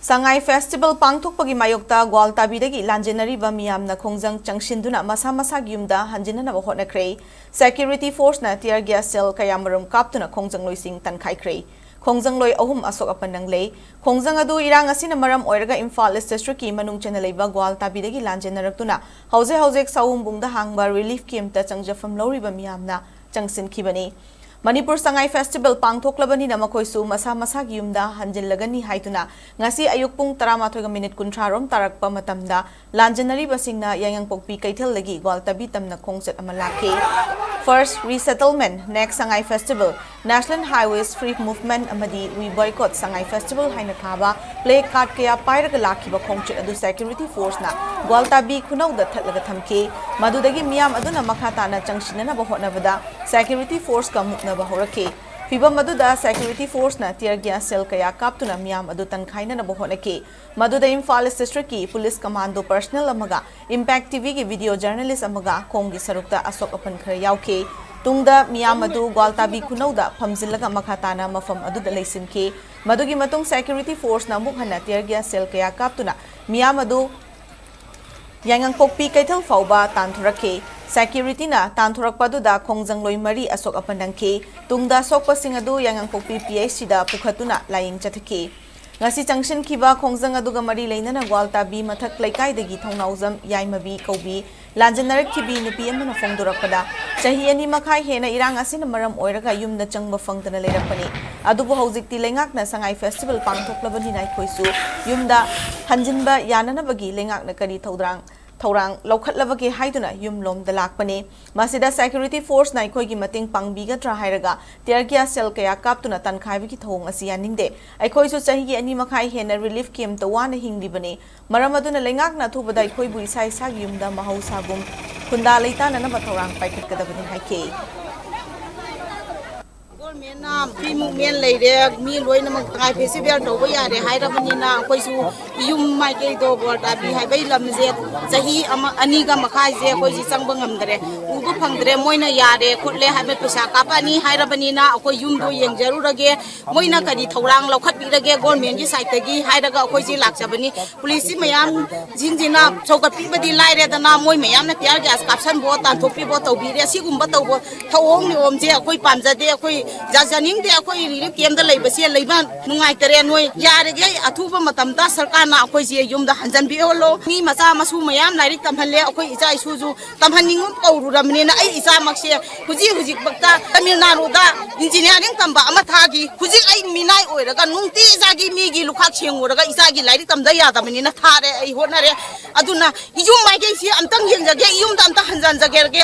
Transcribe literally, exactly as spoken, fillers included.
ꯁꯉꯥꯏ festival ꯄꯥꯡꯊꯣꯛꯄꯒꯤ ꯃꯥꯌꯣꯛꯇ ꯒ꯭ꯋꯥꯜꯇꯥꯕꯤꯗꯒꯤ ꯂꯥꯟꯖꯦꯟꯅꯔꯤꯕ ꯃꯤꯌꯥꯝꯅ ꯈꯣꯡꯖꯪ ꯆꯪꯁꯤꯟꯗꯨꯅ ꯃꯁꯥ ꯃꯁꯥꯒꯤ ꯌꯨꯝꯗ ꯍꯟꯖꯤꯟꯅꯅꯕ ꯍꯣꯠꯅꯈ꯭ꯔꯦ꯫ ꯁꯦꯀ꯭ꯌꯨꯔꯤꯇꯤ ꯐꯣꯔꯁꯅ ꯇꯤꯌꯔ ꯒ꯭ꯌꯥꯁ ꯁꯦꯜ ꯀꯌꯥꯃꯔꯨꯝ ꯀꯥꯞꯇꯨꯅ ꯈꯣꯡꯖꯪꯂꯣꯏꯁꯤꯡ ꯇꯥꯟꯈꯥꯏꯈ꯭ꯔꯦ꯫ ꯈꯣꯡꯖꯪꯂꯣꯏ ꯑꯍꯨꯝ ꯑꯁꯣꯛ ꯑꯄꯟ ꯅꯪꯂꯦ꯫ ꯈꯣꯡꯖꯪ ꯑꯗꯨ ꯏꯔꯥꯡ ꯑꯁꯤꯅ ꯃꯔꯝ ꯑꯣꯏꯔꯒ ꯏꯝꯐꯥꯜ ꯏꯁ ꯗꯤꯁꯇ꯭ꯔꯤꯛꯀꯤ ꯃꯅꯨꯡ ꯆꯟꯅ ꯂꯩꯕ ꯒ꯭ꯋꯥꯜꯇꯥꯕꯤꯗꯒꯤ ꯂꯥꯟꯖꯦꯟꯅꯔꯛꯇꯨꯅ ꯍꯧꯖꯤꯛ ꯍꯧꯖꯤꯛ ꯁꯥꯋꯨꯝꯕꯨꯡꯗ ꯍꯥꯡꯕ ꯔꯤꯂꯤꯐ ꯀꯦꯝꯞꯇ ꯆꯪꯖꯐꯝ ꯂꯧꯔꯤꯕ ꯃꯤꯌꯥꯝꯅ ꯆꯪꯁꯤꯟꯈꯤꯕꯅꯤ꯫ ꯃꯅꯤꯄꯨꯔ ꯁꯉꯥꯏ ꯐꯦꯁꯇꯤꯚꯦꯜ ꯄꯥꯡꯊꯣꯛꯂꯕꯅꯤꯅ ꯃꯈꯣꯏꯁꯨ ꯃꯁꯥ ꯃꯁꯥꯒꯤ ꯌꯨꯝꯗ ꯍꯟꯖꯤꯜꯂꯒꯅꯤ ꯍꯥꯏꯗꯨꯅ ꯉꯁꯤ ꯑꯌꯨꯛ ꯄꯨꯡ ꯇꯔꯥꯃꯥꯊꯣꯏꯒ ꯃꯤꯅꯤꯠ ꯀꯨꯟꯊ꯭ꯔꯥ ꯔꯣꯝ ꯇꯥꯔꯛꯄ ꯃꯇꯝꯗ ꯂꯥꯟꯖꯦꯟꯅꯔꯤꯕꯁꯤꯡꯅ ꯌꯥꯏꯉꯪꯄꯣꯛꯄꯤ ꯀꯩꯊꯦꯜꯗꯒꯤ ꯒ꯭ꯋꯥꯜꯇꯕꯤ ꯇꯝꯅ ꯈꯣꯡꯆꯠ ꯑꯃ ꯂꯥꯛꯈꯤ꯫ First Resettlement, Next Sangai Festival, National Highways Free Movement ꯑꯃꯗꯤ We Boycott Sangai Festival ꯍꯥꯏꯅ ꯊꯥꯕ ꯄ꯭ꯂꯦ ꯀꯥꯔꯗ ꯀꯌꯥ ꯄꯥꯏꯔꯒ ꯂꯥꯛꯈꯤꯕ ꯈꯣꯡꯆꯠ ꯑꯗꯨ ꯁꯦꯀ꯭ꯌꯨꯔꯤꯇꯤ ꯐꯣꯔꯁꯅ ꯒ꯭ꯋꯥꯜꯇꯥꯕꯤ ꯈꯨꯅꯧꯗ ꯊꯠꯂꯒ ꯊꯝꯈꯤ꯫ ꯃꯗꯨꯗꯒꯤ ꯃꯤꯌꯥꯝ ꯑꯗꯨꯅ ꯃꯈꯥ ꯇꯥꯅ ꯆꯪꯁꯤꯟꯅꯅꯕ ꯍꯣꯠꯅꯕꯗ ꯁꯦꯀ꯭ꯌꯨꯔꯤꯇꯤ ꯐꯣꯔꯁꯀ ꯃꯨꯛꯅꯕ ꯍꯧꯔꯛꯈꯤ꯫ ꯐꯤꯚꯝ ꯑꯗꯨꯗ ꯁꯦꯀ꯭ꯌꯨꯔꯤꯇꯤ ꯐꯣꯔꯁꯅ ꯇꯤꯌꯔ ꯒ꯭ꯌꯥꯁ ꯁꯦꯜ ꯀꯌꯥ ꯀꯥꯞꯇꯨꯅ ꯃꯤꯌꯥꯝ ꯑꯗꯨ ꯇꯟꯈꯥꯏꯅꯅꯕ ꯍꯣꯠꯅꯈꯤ꯫ ꯃꯗꯨꯗ ꯏꯝꯐꯥꯜ ꯏꯁ ꯗꯤꯁꯇ꯭ꯔꯤꯛꯀꯤ ꯄꯨꯂꯤꯁ ꯀꯃꯥꯟꯗꯣ ꯄꯔꯁꯅꯦꯜ ꯑꯃꯒ ꯏꯝꯄꯦꯛ ꯇꯤꯚꯤꯒꯤ ꯚꯤꯗꯤꯑꯣ ꯖꯔꯅꯦꯂꯤꯁ ꯑꯃꯒ ꯈꯣꯡꯒꯤ ꯁꯔꯨꯛꯇ ꯑꯁꯣꯛ ꯑꯄꯟ ꯈꯔ ꯌꯥꯎꯈꯤ꯫ ꯇꯨꯡꯗ ꯃꯤꯌꯥꯝ ꯑꯗꯨ ꯒ꯭ꯋꯥꯜꯇꯥꯕꯤ ꯈꯨꯅꯧꯗ ꯐꯝꯖꯤꯜꯂꯒ ꯃꯈꯥ ꯇꯥꯅ ꯃꯐꯝ ꯑꯗꯨꯗ ꯂꯩꯁꯤꯟꯈꯤ꯫ ꯃꯗꯨꯒꯤ ꯃꯇꯨꯡ ꯁꯦꯀ꯭ꯌꯨꯔꯤꯇꯤ ꯐꯣꯔꯁꯅ ꯑꯃꯨꯛ ꯍꯟꯅ ꯇꯤꯌꯔ ꯒ꯭ꯌꯥꯁ ꯁꯦꯜ ꯀꯌꯥ ꯀꯥꯞꯇꯨꯅ ꯃꯤꯌꯥꯝ ꯑꯗꯨ ꯌꯥꯏꯉꯪꯄꯣꯛꯄꯤ ꯀꯩꯊꯦꯜ ꯐꯥꯎꯕ ꯇꯥꯟꯊꯣꯔꯛꯈꯤ꯫ ꯁꯦꯀ꯭ꯌꯨꯔꯤꯇꯤꯅ ꯇꯥꯟꯊꯣꯔꯛꯄ ꯑꯗꯨꯗ ꯈꯣꯡꯖꯪꯂꯣꯏ ꯃꯔꯤ ꯑꯁꯣꯛ ꯑꯄꯟ ꯅꯪꯈꯤ꯫ ꯇꯨꯡꯗ ꯁꯣꯛꯄꯁꯤꯡ ꯑꯗꯨ ꯌꯥꯏꯉꯪꯄꯣꯛꯄꯤ ꯄꯤ ꯑꯩꯆ ꯁꯤꯗ ꯄꯨꯈꯠꯇꯨꯅ ꯂꯥꯌꯦꯡ ꯆꯠꯊꯈꯤ꯫ ꯉꯁꯤ ꯆꯪꯁꯤꯟꯈꯤꯕ ꯈꯣꯡꯖꯪ ꯑꯗꯨꯒ ꯃꯔꯤ ꯂꯩꯅꯅ ꯒ꯭ꯋꯥꯜꯇꯥꯕꯤ ꯃꯊꯛ ꯂꯩꯀꯥꯏꯗꯒꯤ ꯊꯧꯅꯥꯎꯖꯝ ꯌꯥꯏꯃꯕꯤ ꯀꯧꯕꯤ ꯂꯥꯟꯖꯦꯟꯅꯔꯛꯈꯤꯕꯤ ꯅꯨꯄꯤ ꯑꯃꯅ ꯐꯣꯡꯗꯣꯔꯛꯄꯗ, ꯆꯍꯤ ꯑꯅꯤ ꯃꯈꯥꯏ ꯍꯦꯟꯅ ꯏꯔꯥꯡ ꯑꯁꯤꯅ ꯃꯔꯝ ꯑꯣꯏꯔꯒ ꯌꯨꯝꯗ ꯆꯪꯕ ꯐꯪꯗꯅ ꯂꯩꯔꯛꯄꯅꯤ꯫ ꯑꯗꯨꯕꯨ ꯍꯧꯖꯤꯛꯇꯤ ꯂꯩꯉꯥꯛꯅ ꯁꯉꯥꯏ ꯐꯦꯁꯇꯤꯚꯦꯜ ꯄꯥꯡꯊꯣꯛꯂꯕꯅꯤꯅ ꯑꯩꯈꯣꯏꯁꯨ ꯌꯨꯝꯗ ꯍꯟꯖꯤꯟꯕ ꯌꯥꯅꯅꯕꯒꯤ ꯂꯩꯉꯥꯛꯅ ꯀꯔꯤ ꯊꯧꯗꯥꯡ ꯊꯧꯔꯥꯡ ꯂꯧꯈꯠꯂꯕꯒꯦ ꯍꯥꯏꯗꯨꯅ ꯌꯨꯝꯂꯣꯝꯗ ꯂꯥꯛꯄꯅꯤ꯫ ꯃꯁꯤꯗ ꯁꯦꯀ꯭ꯌꯨꯔꯤꯇꯤ ꯐꯣꯔꯁꯅ ꯑꯩꯈꯣꯏꯒꯤ ꯃꯇꯦꯡ ꯄꯥꯡꯕꯤꯒꯗ꯭ꯔꯥ ꯍꯥꯏꯔꯒ ꯇꯤꯌꯔ ꯒ꯭ꯌꯥꯁ ꯁꯦꯜ ꯀꯌꯥ ꯀꯥꯞꯇꯨꯅ ꯇꯥꯟꯈꯥꯏꯕꯒꯤ ꯊꯧꯑꯣꯡ ꯑꯁꯤ ꯌꯥꯅꯤꯡꯗꯦ꯫ ꯑꯩꯈꯣꯏꯁꯨ ꯆꯍꯤꯒꯤ ꯑꯅꯤ ꯃꯈꯥꯏ ꯍꯦꯟꯅ ꯔꯤꯂꯤꯐ ꯀꯦꯝꯞꯇ ꯋꯥꯅ ꯍꯤꯡꯂꯤꯕꯅꯤ꯫ ꯃꯔꯝ ꯑꯗꯨꯅ ꯂꯩꯉꯥꯛꯅ ꯑꯊꯨꯕꯗ ꯑꯩꯈꯣꯏꯕꯨ ꯏꯁꯥ ꯏꯁꯥꯒꯤ ꯌꯨꯝꯗ ꯃꯍꯧꯁꯥꯒꯨꯝ ꯈꯨꯟꯗꯥ ꯂꯩꯇꯥꯅꯅꯕ ꯊꯧꯔꯥꯡ ꯄꯥꯏꯈꯠꯀꯗꯕꯅꯤ ꯍꯥꯏꯈꯤ꯫ ꯒꯣꯔꯃꯦꯟꯅ ꯐ꯭ꯔꯤ ꯃꯨꯚꯃꯦꯟ ꯂꯩꯔꯦ, ꯃꯤ ꯂꯣꯏꯅꯃꯛ ꯁꯉꯥꯏ ꯐꯦꯁꯇꯤꯚꯦꯜ ꯇꯧꯕ ꯌꯥꯔꯦ ꯍꯥꯏꯔꯕꯅꯤꯅ ꯑꯩꯈꯣꯏꯁꯨ ꯌꯨꯝ ꯃꯥꯏꯀꯩꯗꯣ ꯕꯣꯔꯇꯥꯕꯤ ꯍꯥꯏꯕꯒꯤ ꯂꯝꯁꯦ ꯆꯍꯤ ꯑꯃ, ꯑꯅꯤꯒ ꯃꯈꯥꯏꯁꯦ ꯑꯩꯈꯣꯏꯁꯤ ꯆꯪꯕ ꯉꯝꯗ꯭ꯔꯦ, ꯎꯕ ꯐꯪꯗ꯭ꯔꯦ꯫ ꯃꯣꯏꯅ ꯌꯥꯔꯦ ꯈꯣꯠꯂꯦ ꯍꯥꯏꯕ, ꯄꯩꯁꯥ ꯀꯥꯞꯄꯛꯑꯅꯤ ꯍꯥꯏꯔꯕꯅꯤꯅ ꯑꯩꯈꯣꯏ ꯌꯨꯝꯗꯣ ꯌꯦꯡꯖꯔꯨꯔꯒꯦ, ꯃꯣꯏꯅ ꯀꯔꯤ ꯊꯧꯔꯥꯡ ꯂꯧꯈꯠꯄꯤꯔꯒꯦ ꯒꯣꯔꯃꯦꯟꯒꯤ ꯁꯥꯏꯠꯇꯒꯤ ꯍꯥꯏꯔꯒ ꯑꯩꯈꯣꯏꯁꯤ ꯂꯥꯛꯆꯕꯅꯤ꯫ ꯄꯨꯂꯤꯁꯁꯤ ꯃꯌꯥꯝꯁꯤꯡꯁꯤꯅ ꯁꯧꯒꯠꯄꯤꯕꯗꯤ ꯂꯥꯏꯔꯦꯗꯅ, ꯃꯣꯏ ꯃꯌꯥꯝꯅ tear gas ꯀꯥꯞꯁꯟꯕꯣ, ꯇꯥꯟꯊꯣꯛꯄꯤꯕꯣ ꯇꯧꯕꯤꯔꯦ꯫ ꯁꯤꯒꯨꯝꯕ ꯇꯧꯕ ꯊꯧꯑꯣꯡ ꯅꯤꯌꯣꯝꯁꯦ ꯑꯩꯈꯣꯏ ꯄꯥꯝꯖꯗꯦ, ꯑꯩꯈꯣꯏ ꯌꯥꯖꯅꯤꯡꯗꯦ꯫ ꯑꯩꯈꯣꯏ relief camp ꯂꯩꯕꯁꯦ ꯂꯩꯕ ꯅꯨꯡꯉꯥꯏꯇꯔꯦ꯫ ꯅꯣꯏ ꯌꯥꯔꯤꯈꯩ ꯑꯊꯨꯕ ꯃꯇꯝꯗ ꯁꯔꯀꯥꯔꯅ ꯑꯩꯈꯣꯏꯁꯦ ꯌꯨꯝꯗ ꯍꯟꯖꯟꯕꯤꯍꯜꯂꯣ꯫ ꯃꯤ ꯃꯆꯥ ꯃꯁꯨ ꯃꯌꯥꯝ ꯂꯥꯏꯔꯤꯛ ꯇꯝꯍꯜꯂꯦ꯫ ꯑꯩꯈꯣꯏ ꯏꯆꯥ ꯏꯁꯨꯁꯨ ꯇꯝꯍꯟꯅꯤꯡꯉꯨ ꯀꯧꯔꯨꯔꯕꯅꯤꯅ ꯑꯩ ꯏꯆꯥꯃꯛꯁꯦ ꯍꯧꯖꯤꯛ ꯍꯧꯖꯤꯛꯃꯛꯇ ꯇꯥꯃꯤꯜ ꯅꯥꯗꯨꯗ engineering ꯇꯝꯕ ꯑꯃ ꯊꯥꯈꯤ꯫ ꯍꯧꯖꯤꯛ ꯑꯩ ꯃꯤꯅꯥꯏ ꯑꯣꯏꯔꯒ ꯅꯨꯡꯇꯤ ꯏꯆꯥꯒꯤ ꯃꯤꯒꯤ ꯂꯨꯈꯥꯛ ꯁꯦꯡꯉꯨꯔꯒ ꯏꯆꯥꯒꯤ ꯂꯥꯏꯔꯤꯛ ꯇꯝꯗ ꯌꯥꯗꯕꯅꯤꯅ ꯊꯥꯔꯦ꯫ ꯑꯩ ꯍꯣꯠꯅꯔꯦ꯫ ꯑꯗꯨꯅ ꯌꯨꯝ ꯃꯥꯏꯀꯩꯁꯤ ꯑꯝꯇꯪ ꯌꯦꯡꯖꯒꯦ, ꯌꯨꯝꯗ ꯑꯝꯇ ꯍꯟꯖꯟꯖꯒꯦ꯫